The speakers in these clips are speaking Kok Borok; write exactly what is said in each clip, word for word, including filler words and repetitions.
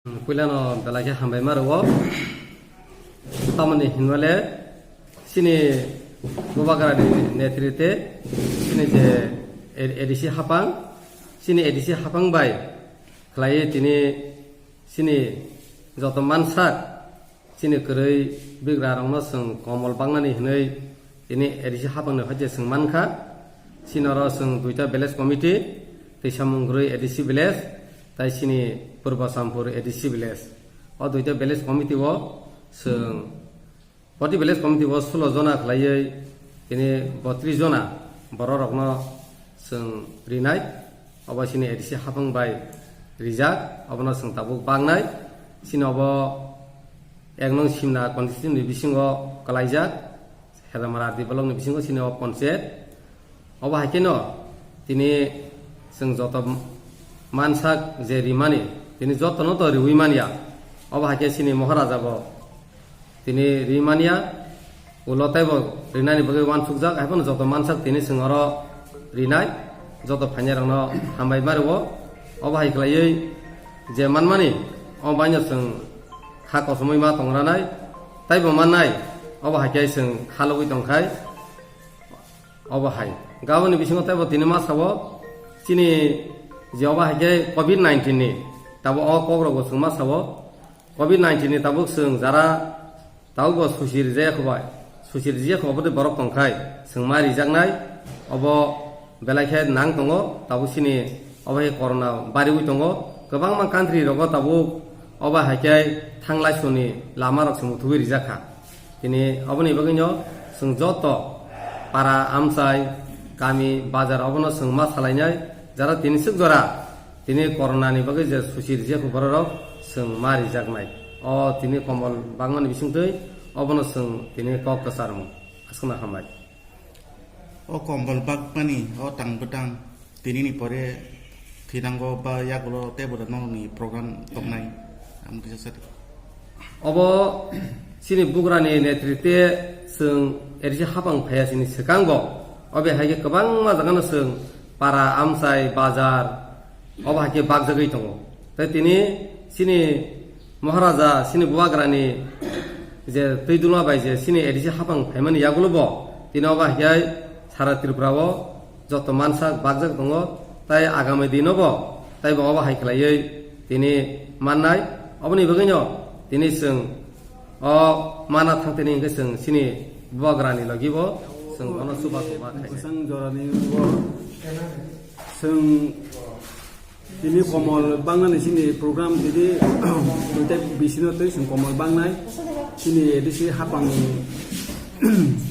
Puilano belai khe hambai ma rwo. Tamoni hinmale chini Bubagrani netrite chini je A D C hapang, chini A D C hapang bai khlaiwi tini chini joto mansak chini kwrwi bigrarokno chwng komol baknani hinwi tini A D C hapangni hoite chwng mankha. Chini oro chwng duita village committee, Twisamungkrwi A D C village, tai chini Purbo Sampur A D C village. O duita village committee o chwng, boti village committee o sulo jona khlaiwi tini botris jona bororokno chwng rinai. Obo chini A D C hapang bai rijak, obono chwng tabuk baknai. Chini obo ek nong Simna constituency ni bisingo kwlaijak, Hedamara R D block ni bisingo chini o ponchayat. Obo hai kheno tini chwng joto mansak je rimani, tini jotono to riwi manya. Obo hai khe chini Maharaja bo tini rimanya, ulo teibo rinani bagwi uansukjak, haiphano joto mansak tini chwng oro rinai, joto phainairokno hambai ma rwo. Obo hai khlaiwi je manmani, omo baino chwng kha kochomwi ma tongranai, teibo mannai, obo hai khe chwng khalogwi tongkhai. Obo hai gaboni bisingo teibo tini ma sao, chini je obo hai khe covid nineteen ni tabo o kokrokbo chwng ma sao. Covid nineteen ni tabuk chwng jara tabukbo susi rijaya kho bai, susi rijaya kho bai borok tongkhai chwng ma rijaknai, obo belai khe nang tongo. Tabuk chini obo hai corona bariwi tongo, kwbangma country rogo tabuk obo hai khe thanglai soni lama rok chwng muthubwi rijak kha. Tini oboni bagwino chwng joto para, amchai, kami, bazar obono chwng ma salainai, jara tini swk jora tini corona ni bagwi je susi rijak kho bororok chwng ma rijaknai. O tini komol bakmani bisingtwi obono chwng tini kok kwcharmung. Aswkno hambai. O komol bakmani o tang bwtang tinini pore thinango ba yagulo teibo nokni program tongnai, ang kisa sadi. Obo chini bugrani netrite chwng A D C hapang phaiya chini swkangbo, obe hai khe kwbangma jagano chwng para, amchai, bazar, obo hai khe bakjagwi tongo. Tei tini chini Maharaja, chini Bubagrani je twi dulma bai je chini A D C hapang phaimani yagulo bo tini obo hai khe sara Tripura o joto mansak bakjak tongo, tai agami dino bo tei bo obo hai khlaiwi tini mannai. Oboni bagwino tini chwng o mana thangtini hwnkhe chwng chini Bubagrani logi bo chwng bono chubachu ma khainai. Kwchang jorani bo chwng tini komol baknani chini program tini tei bisino tei chwng komol baknai chini A D C hapang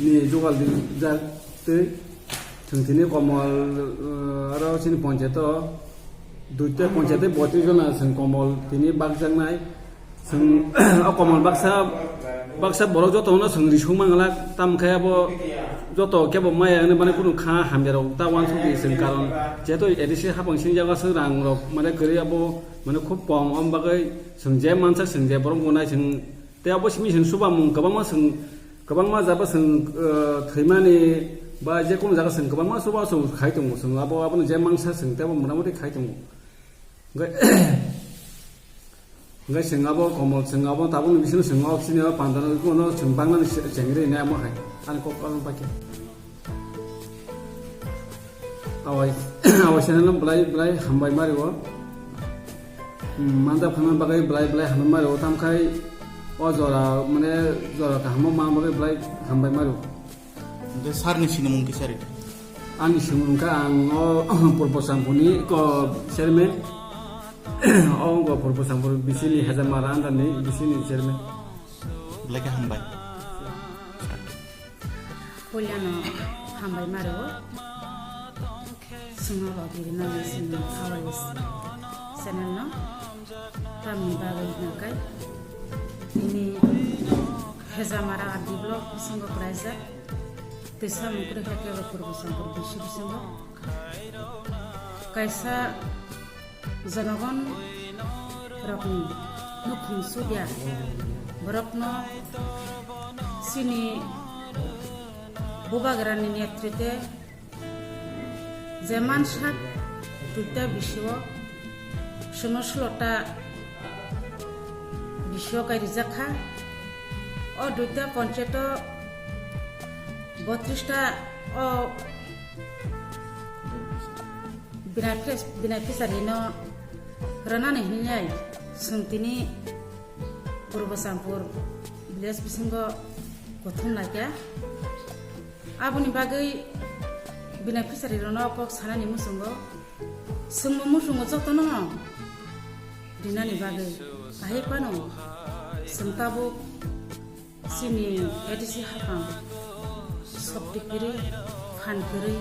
ni jugal rijak tei chwng tini komol, eh, aro chini ponchayato duita ponchayat tei botris jona chwng komol tini bakjaknai. Chwng o komol baksa, baksa borok jotono chwng risuk manglak, tamo khe abo joto kebo maya hwnwi mane kunu kha hamya rok ta uansuk di chwng, karon jehetu A D C hapang sini jaga chwng rang rok mane kwrwi abo mane khub kom, om bagwi chwng je mansak chwng je borok wngnai chwng tei abo simi chwng chubamung kwbangma chwng kwbangma jaga chwng, eh, thwimani ba je kunu jaga chwng kwbangma chubachu khai tongo, chwng abo abono je mansak chwng tei abo motamoti khai tongo. Hwnkhe, hwnkhe chwng abo komol, chwng abo tabukni bisingo chwng o chini o pandano bono chwng baknani chengri hinwi amo hai ani kok ano bakhe. Awai, awai channel no belai, belai hambai ma rwo. Hmm, manjak phaima bagwi belai, belai hambai ma rwo. Tamkhai o jora, mane jora kaham o ma bagwi belai hambai ma rwo. Hwnkhe sir ni sinimung kisa ridi. Ani sinimung khe ang o Purbo Sangpuni ko chairman. O wngkha Purbo Sangpur bisini Hejamara under ni bisini chairman. Belai khe hambai. Puilano hambai ma rwo. Chwngno logi rwna chwngno awai channel no tamni bagwi hwnkhe tini Hejamara R D block bisingo kwlaijak. Twisamungkrwi hai khe bo Purbo Sangpur bisi bisingo kaisa jonogon rokni nukhung sudya borokno chini Bubagrani netrite je mansak duita bisio chwngno sulota Sio kai rijak kha. O duita panchayat o botris ta o benefic-, beneficiary no rwnani hinwi chwng tini Purbo Sampur village bisingo kothom laikha. Aboni bagwi beneficiary rokno kok sanani muchungo, chwngno muchungo jotono rinani bagwi. Ahai phano chwng tabuk chini A D C haphang sopti kwrwi, phan kwrwi,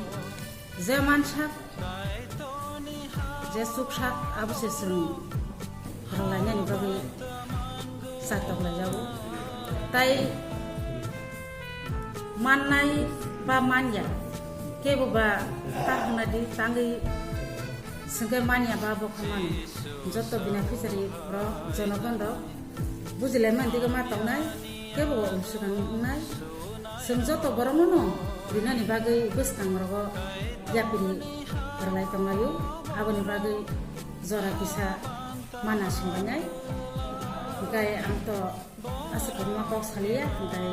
je mansak, je chuksak, abo se chwng rwlainani bagwi chatok laijago. Tai mannai ba manya, kebo ba ta hwnadi tangwi swngkhe manya ba bokha mano. Joto beneficiary rok, jonogon rok bujilai mani dige ma tongnai, kebo unsukang wngnai. Chwng joto borokno no rinani bagwi bwskang rogo yapri rwlai tonglaio. Aboni bagwi jora kisa mana sunglainai. Hinkhe ang to aswk kwbangma kok saliya, hinkhe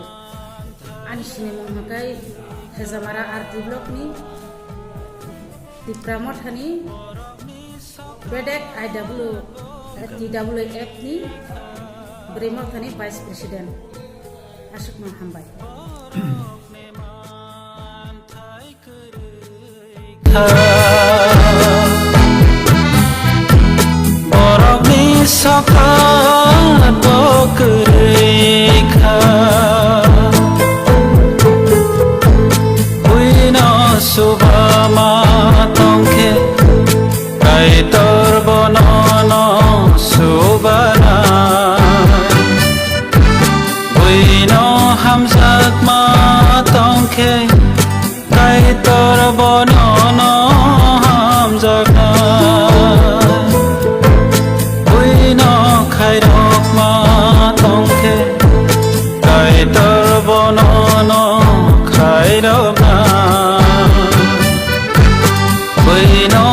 ani sinimung hinkhe Hejamara R D block ni Tipra Mothani Bedek I W, T W F ni Bwrwi Mothani Vice President. Aswkno hambai. Borokni sokha bo kwrwi kha. Buino suba ma tongkhe, Kaitor bono no subana. Buino hamjakma tongkhe, Kaitor bono no hamjakna. Buino khairokma tongkhe, Kaitor bono no khairokna. Buino